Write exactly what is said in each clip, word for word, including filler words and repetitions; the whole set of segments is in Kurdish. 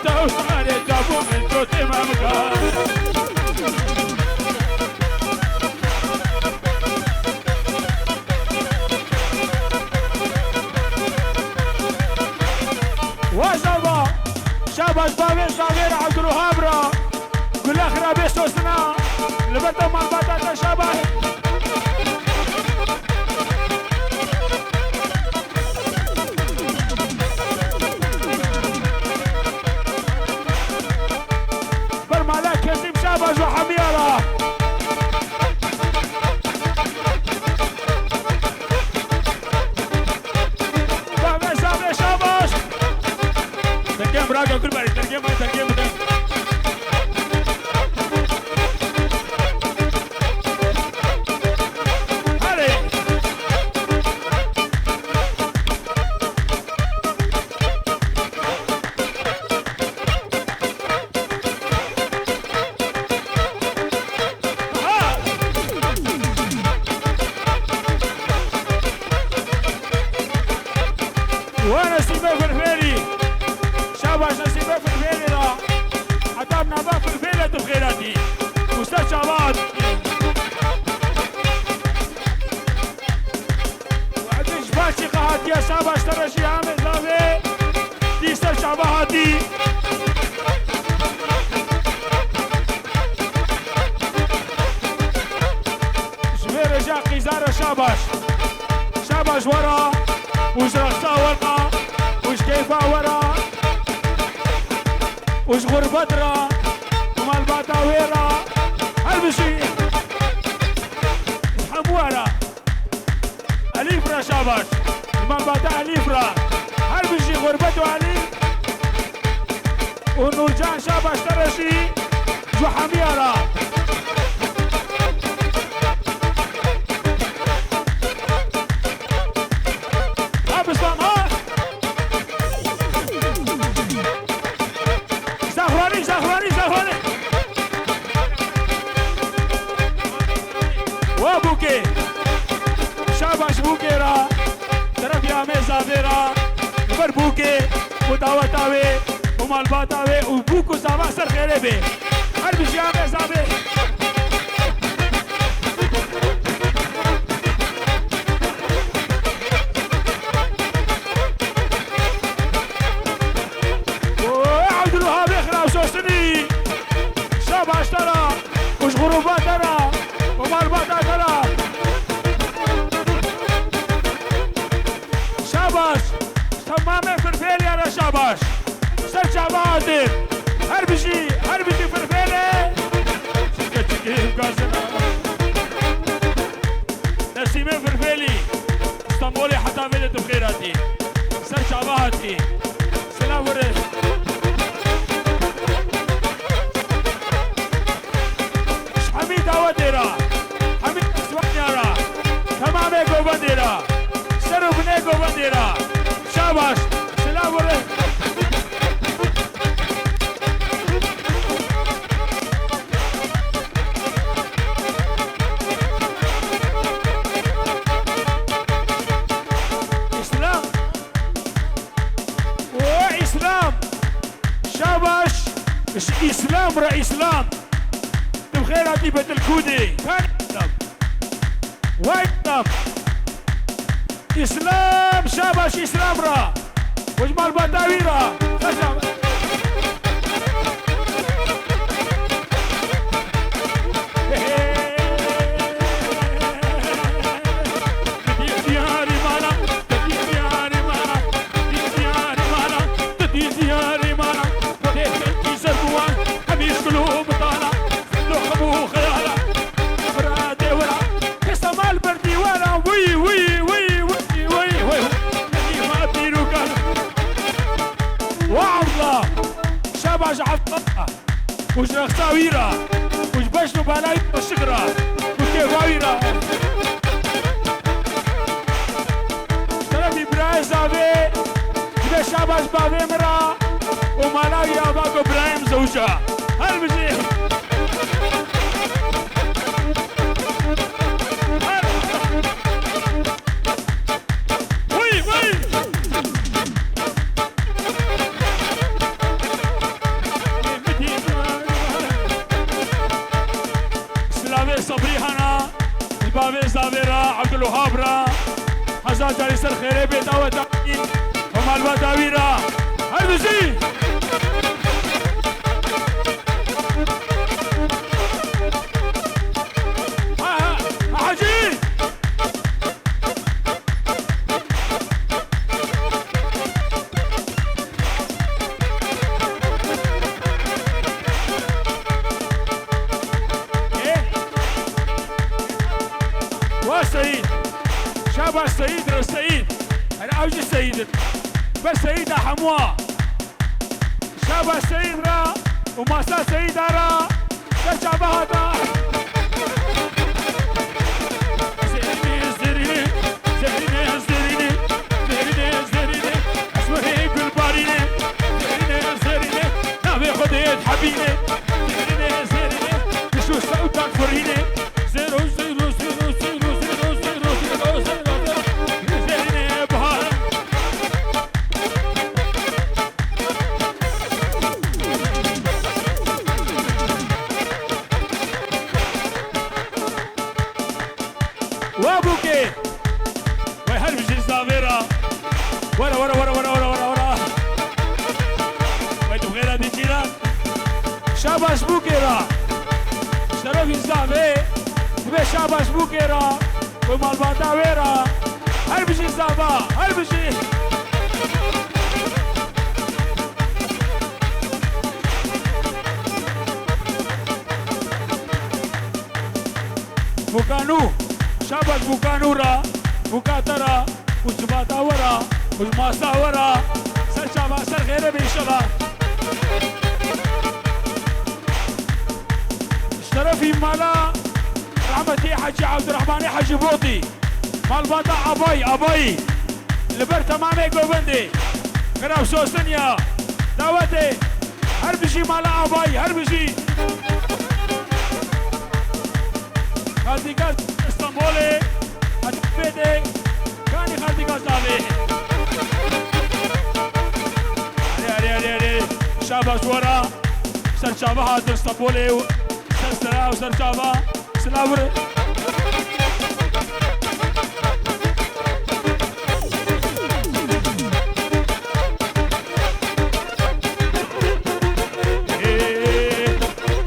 Tewşarê çavû min çotê me bika. Wa şaba, şabaş bavê zavêr Abdulwahab ra. Gula xirabê sosina. Li ber te malbata te şabaş. Ber mala Kesîm şabaş û hemiya ra. Şabaş, şabaş. Dergêm rake kurbanî, dergêm, dergêm, dergêm. Hadi. Ha! Wa Nesîme Firfêlî. Şabaş Nesîme Firfêlî ra. Heta nava Firfêlê tu xêratî. Usta Çavat. Ji Başî qe hatiye, şabaş te re jî Amê Zavê, dîsa çava hatî. Ji vê re ja qîza re şabaş. Şabaş we ra, û ji reqsa we ra, û ji keyfa we ra, û ji xurbet ra, û malbata wê ra. Her bijî. Ji hemû we ra. Elîf re şabaş. Ji malbata Elîf re. Her bijî xurbet û Elîf. Û Nûrcan şabaş te re jî ji hemiya re. Ha bistan ha. Zehranî, Zehranî, Zehranî. Wa Bûkê. Şabaş Bûkê ra. Terefî Amê Zavê ra. Li ber Bûkê û daweta wê û malbata wê û Bûk û Zava ser xêrê bê. Her bijî Amê Zavê. Oy, Abdulwahab Xirab Sosinî. Şabaş te ra, û ji xuruba te ra, û malbata te ra. Şabaş, temamê Firfêlê re şabaş. Ser çava hatin. Her bijî, her bijî Firfêlê. Çike çike gazina. Nesîmê Firfêlî, Stenbolê heta vê de tu bi xêr hatî. Ser çava hatî. Silav were. Ji hemî dawetê ra, hemî Osmaniya ra, temamê govendê ra, ser û binê govendê ra. Şabaş, silav were. Îslam. O Îslam. Şabaş. Îslam re Îslam. Tu bi xêr hatî Betilkûdê. Kan Îslam. Vay Îslam. Îslam, şabaş Îslam ra. Û ji malbata wî ra. Xeşa. Diyarî mala, diyarî mala, diyarî mala, diyarî mala. Têkilkî ser bi wan, hemî şkil û mitala, lo hemû xeyala. Bira dêwira, kesa mal ber dîwara, wî, wî, wî. Nemî ma pîrokan. Wa Allah! Şabaş Abdullah! Û ji rexsa wî ra, û ji beşn û bala wî ra, şikra, û kêfa wî ra. Şerefî birayê zavê, dibe şabaş bavê min ra, û mala wî ava ku birayê min zewca. Her bijî. Her. Wî, wî. Zavê re, Abdulwahab re, hezar carî ser xêrê bê daweta wî û malbata wî re. Her bijî! Ha, ha, ha, Hecî! Ê? Wa Seyîd. Şabaş Seyîd re Seyîd. Her ew jî Seyîd in. Be Seyîd a hemû a. Şabaş Seyîd re û masa Seyîd a re. Ser çava hata. Zerîne, zerîne, zerîne, zerîne, zerîne, zerîne, esmerê gulbarîne, zerîne, zerîne, navê Xwedê hebîne, zerîne, zerîne, kişo sewtan firîne, zero, zero, zero, zero, zero, zero, zero, zero, zero, zerîne, bahar. Wa bûkê. Wey her bijî zavê ra. Were, were, were. Wey tu xêra dî cîran. Şabaş bûkê ra. Şerefî zavê. Dibe şabaş bûkê ra. Wê malbata wê re. Her bijî zava, her bijî. Bûkanû, şabaş bûkanû re, bûka te re, û civata we re, û masa we re, ser çava, ser xêrê be înşallah. Şerefî mala rehmetî Hecî Evdirehmanê Hecî Botî, malbata Abayî, Abayî, li ber temamê govendê, xirab sosin ya, dawetê, her bijî mala Abayî, her bijî. Xaltîka Stenbolê, heta vê de kanî xaltîka zavê. Erê, erê, erê, erê. Şabaş wera. Ser çava hatin Stenbolê û ser sera û ser çava. Silav re.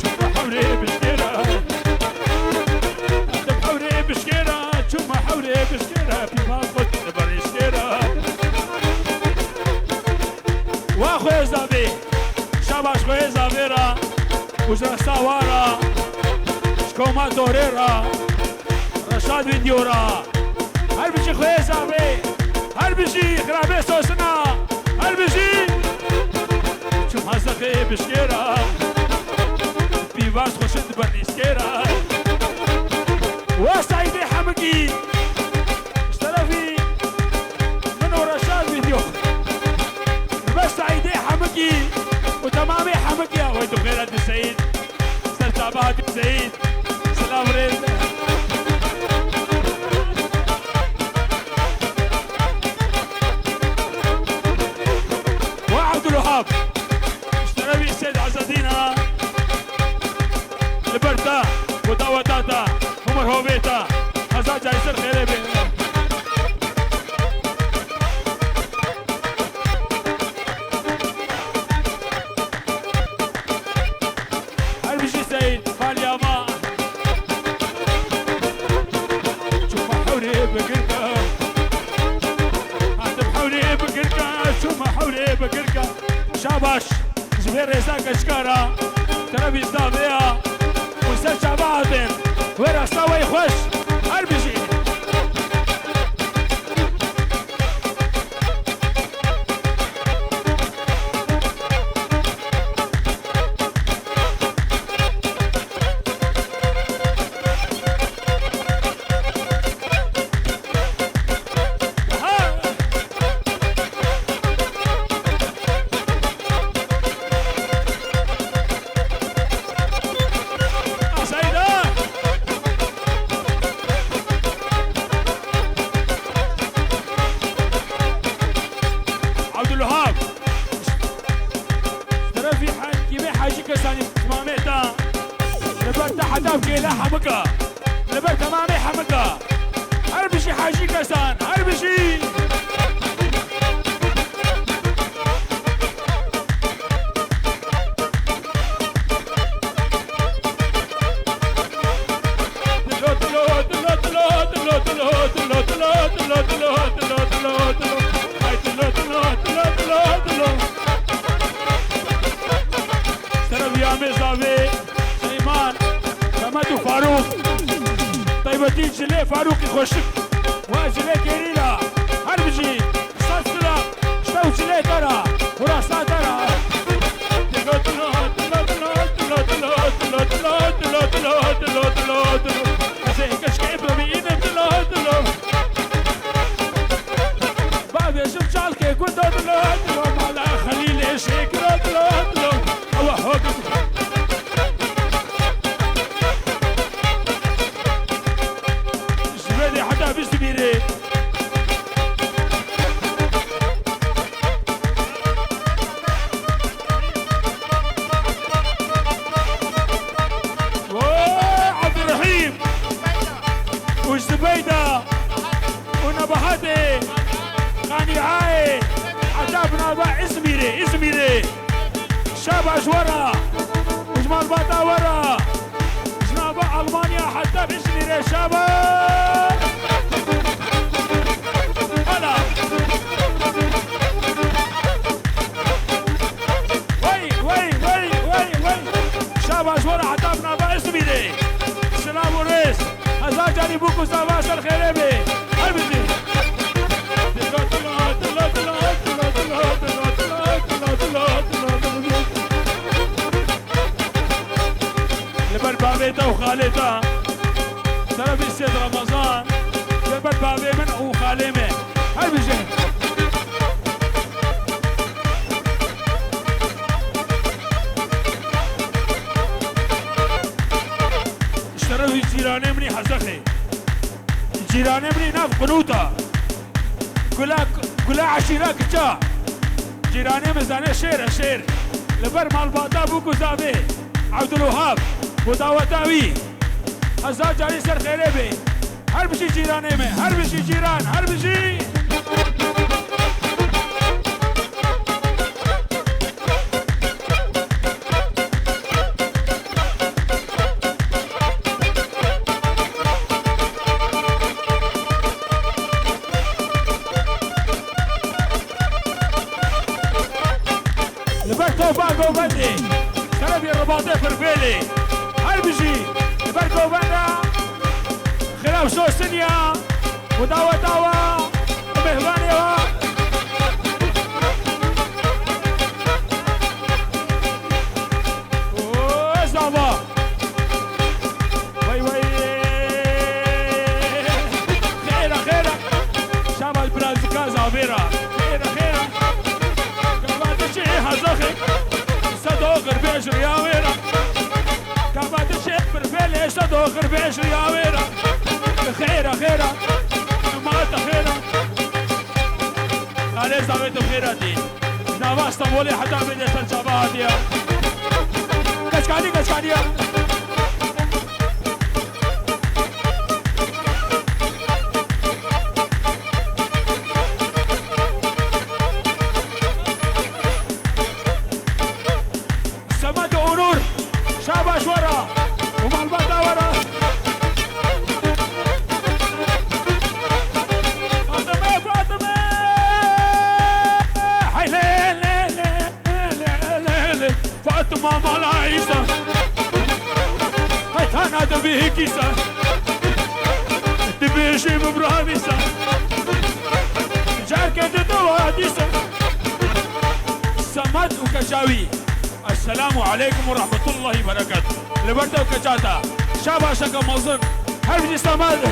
Çûme hewrê bişkêra. Dem hewrê bişkêra. Çûme hewrê bişkêra. Pîva xwe dibe rêşkêra. Wa xwê zavê. Şabaş xwê zavê ra. Û ji resta wa ra. Ji koma torê ra. Reşad Vîdyo ra. Her bijî xwê zavê. Her bijî xirabê sosina. Her bijî. Çûm hezexê bişkêra. Pîvaz xweşin dibe nîskêra. Wa Seîdê Hemikî. Ji terefî min û Reşad Vîdyo. Dibe Seîdê Hemikî û temamê Hemikî ya xwe tu xêra di Seîd. Ser çava hatî Seyîd. Silav rêz. Wa Abdulwahab. Ji terefî Seyîd Azedîna. Li ber te û daweta te. Umar hovê te. Hezar carî ser xêrê bê. Her bijî Seyîd, Falyama. Çûme hewrê bigirka. Hatim hewrê bigirka, çûme hewrê bigirka. Şabaş, ji vê rêza keçika ra. Terefî zavê ya. Û ser çava hatin. Wê rasta wey xweş. Her bijî. Abdulwahab. Terefî Hekîmê Hecî Kesanî, temamê te. Li ber te heta bi kêle Hemika. Li ber temamê Hemika. Hacî Kesan, her bijî. Sereviya me zavê Seyman, Semed û Farûq. Taybetî cilê Farûqî xweşik. Wa cilê gerîla. Her bijî. Sasira. Şew cilê te ra. Hurasa te ra. Bavêjim çalkê gunda dilo dilo, mala Xelîlê şêkiro dilo dilo. Ewa hok. Ji vê de heta bîst bîrê. Oy, Abdurrahîm û Zubeyda û Nebahatê, Qanîayê, heta bi nava Îzmîrê, Îzmîrê. Şabaş we re, û ji malbata we re. Ji nava Almanya heta Îzmîrê şabaş. Hala. Wey, wey, wey, wey, wey. Şabaş we re heta bi nava Îzmîrê. Silav û rêz. Hezar carî bûk û zava ser xêrê bê. Her bijî. Li ber bavê te û xalê te. Serevî Sêd Remezan. Li ber bavê min û xalê me. Her bijî. Şeref cîranê min î Hezexê. Cîranê min î nav Qunûta. Gula, gula eşîra kiça. Cîranê min zane şêr e, şêr. Li ber malbata bûk û zavê Ebdulwehab û daweta wî. Hezar carî ser xêrê bê. Her bijî cîranê me, her bijî cîran, her bijî. Li ber topa govendê, şerefê ribatê firfêlê. Her bijî, li ber govenda xêra û sosinî ya û daweta wa û mêhvanê wa. Oy, zava. Wey, wey. Xêra, xêra. Şabaş birazika zavêra. Xêra, xêra. Gava dişê Hezexê. Sedo xirbêj riya wêra. Gava dişê firfêlê sedo xirbêj riya wêra. Xêra, xêra. Mata xêra. Xalê zavê tu xêra dî. Ji nava Stenbolê heta vê dê ser çava hatiye. Keçkanî, keçkanî ye. Semed û Onur, şabaş we re û malbata we re. Fatime, Fatime! Hey, le, le, le. Fatma mala Îsa. Hey, tana dibî kîsa. Dibêjî min bira Îsa. Carke di dewa dîsa. Semed û Keşawî. Esselamu aleykum ve rahmetullahi ve berekatuh. Li ber te û keça te. Şabaşeke mezin. Her bijî Semed.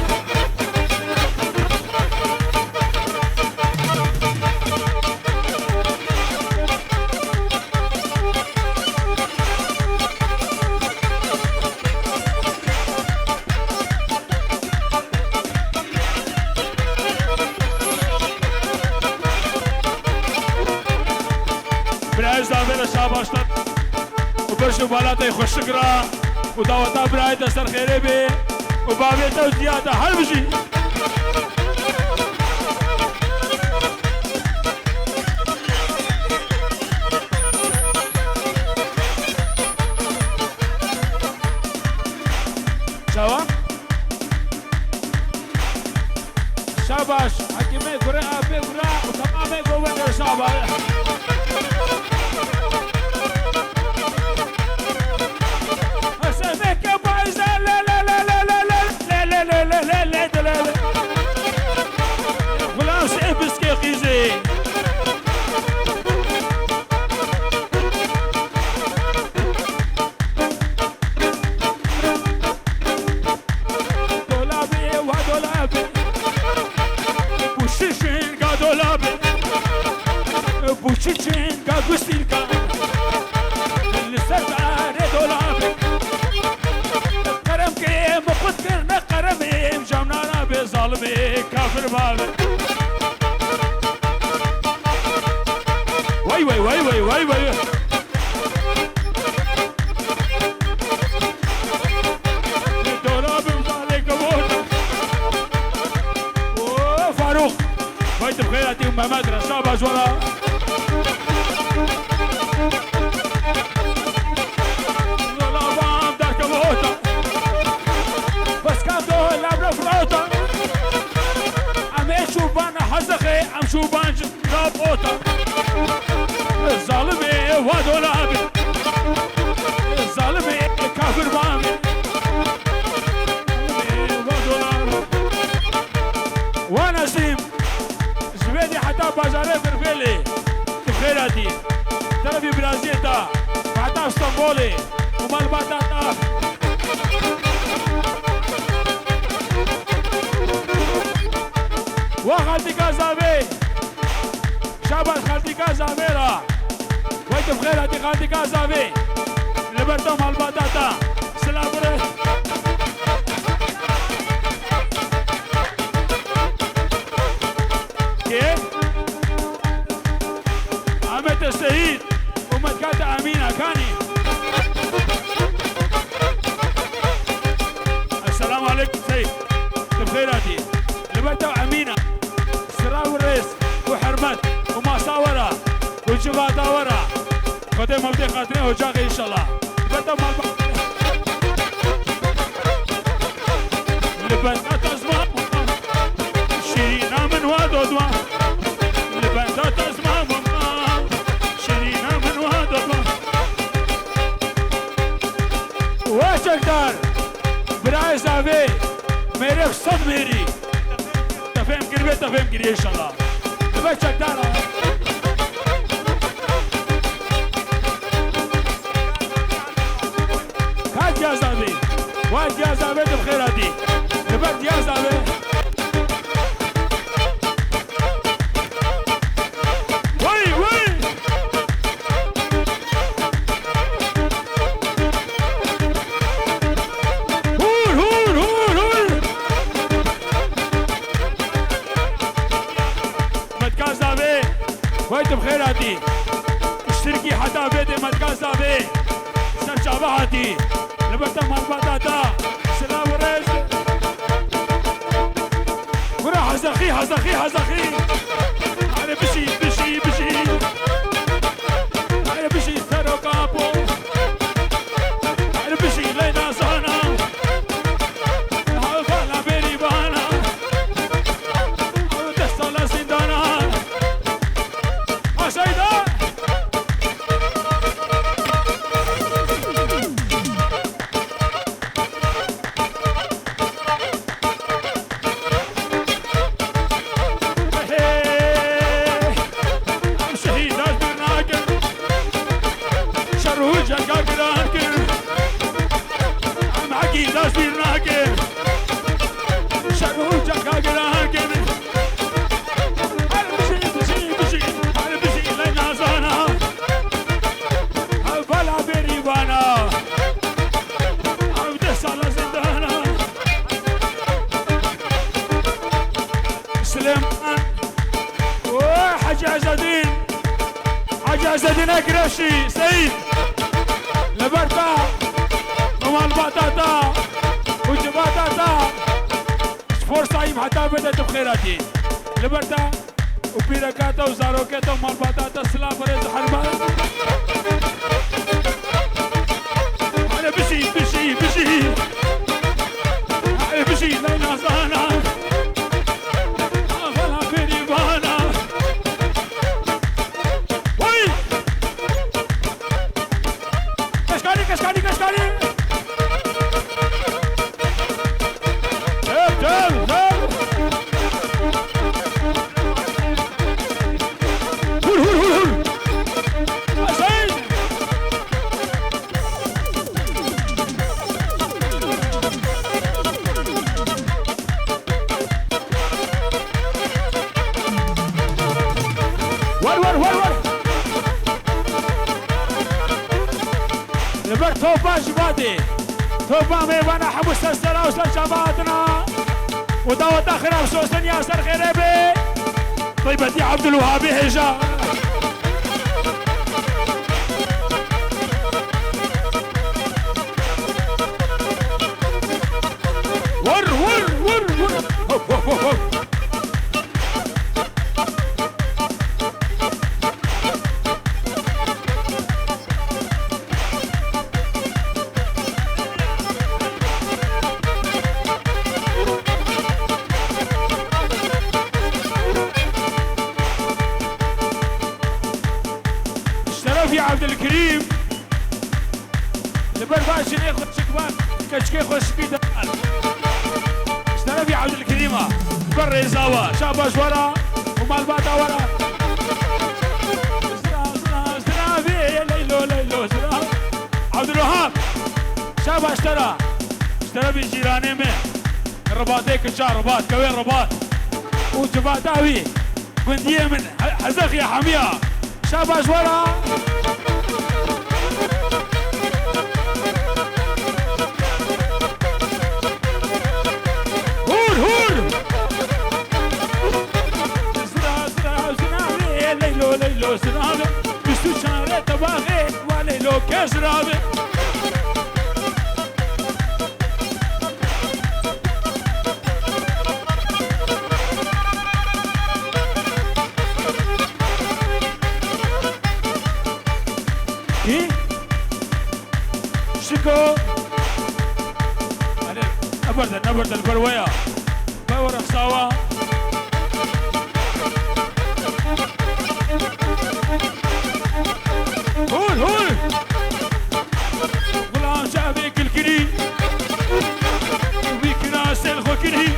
Birayê zavê re şabaştan û berş û bala te xweşik ra û daweta birayê te ser xêrê bê û bavê te û diya te her bijî. Xulam Seyf Biskê Xîzê. Dolabê wa dolabê, bu şişinga dolabê, bu şişinga gustîlka, li ser darê dolabê. Qerem kê min qut kir, ne qeremê em camnara bê, zalimê kafir bavê. Vay, vay, vay, vay, vay, vay. Dora bin zalê kebot. Oo, Faruk. Vay tu xêr hatî Mehmet Resa Bajwara. Zola bam dar kebota. Bas ka do labra frota. Em ê şûban hezexê, em şûban ji Rabota. Zalimê wa dolabê. Zalimê kafir bavê. Zalimê wa dolabê. Wa Nesîm, ji vê dî heta bajarê Birvêlê, tu xêr hatî. Terefî Biraziyê ta, heta Stenbolê, û malbata ta. Wa xaltîka zavê. Şabaş xaltîka zavê ra. Wey tu bi xêr hatî xaltîka zavê. Li ber te malbata te. Silav bire. Kê? Ahmet Seyîd. Umet kate Emîna kanî. Esselamu aleykum Seyîd. Tu bi xêr hatî. Li ber te Emîna. Sira û rêz û hurmet û masa we ra û civata we ra. Xwedê mevdê xatirê ocaxê înşallah. Li benda te zma, şîrîna min wa dodwa. Li benda te zma, şîrîna min wa dodwa. Wa çekdar, birayê zavê, mêrek sed mêrî. Te fêm kiribe, te fêm kiriye înşallah. Li ber çekdara. Ka Diyaz abi. Wa Diyaz abi tu bi xêr hatî. Li ber Diyaz abi. Wey, wey. Hûr, hûr, hûr, hûr. Metka zavê, wey tu bi xêr hatî. Ji Tirkî heta vê dê Metka zavê. Ser çava hatî. Li ber te malbata te. Silav û rêz. Kura Hezexî, Hezexî, Hezexî. Erê bijî, bijî, bijî. Erê bijî Seroka Apo. Erê bijî Leyla Zana. Hevala Bêrîvana. Deh sala zindana. Aşağıda. Em şehîd dest bîr nakin. Şer û cenga giran kir. Em hekî dest bîr nakin. Şer û cenga giran kir. Her bijî, bijî, bijî. Her bijî Leyla Zana. Hevala Bêrîvana. Ev deh sala zindana. Silêman. Oy, Hecî Ezzedîn. Hecî Ezzedîn Ekreşî, Seyîd. Li ber te, bi malbata te û civata te. Ji Forsayî heta vê de tu bi xêr hatî. Li ber te û pîreka te û zarokê te û malbata te silav û rêz û hurmet. Erê bijî, bijî, bijî. Erê bijî Leyla Zana. Axana Bêrîvana. Keşkanî, keşkanî. Dev, dev, dev. Hur, hur, hur, hur. Aşağı. Wer, wer, wer, wer. Li ber topa ji badê. Topa mêvana hemû ser sera û ser çava hatina. Û daweta xirab sosin ya ser xêrê bê. Taybetî Abdulwehhabî hêja. Vur, vur, vur, vur. Hop, hop, hop, hop. Şerefî Abdülkerim. Li ber van jinê xweşik van, keçikê xweşikî de. Ji terefî Abdülkerîma, ber rêza we, şabaş we re û malbata we re. Zira, zira, zira vê, leylo, leylo, zira. Abdülwehhab, şabaş te re. Ji terefî cîranê min, Ribatê kiça Ribat, kewê Ribat. Û civata wî. Gundiyê min, he-, Hezexiya hemiya. Şabaş we re. Hur, hur. Zira, zira, zinavê, leylo, leylo, zinavê. Bîst û çar tebaxê, wa leylo ke zirabe. Kî? Şiko. Hadi, nebirde, nebirde, li ber we ya. Be we rexsawa. Hûr, hûr. Xulam çavê kilkirî. Wî kira ser xwe kirî.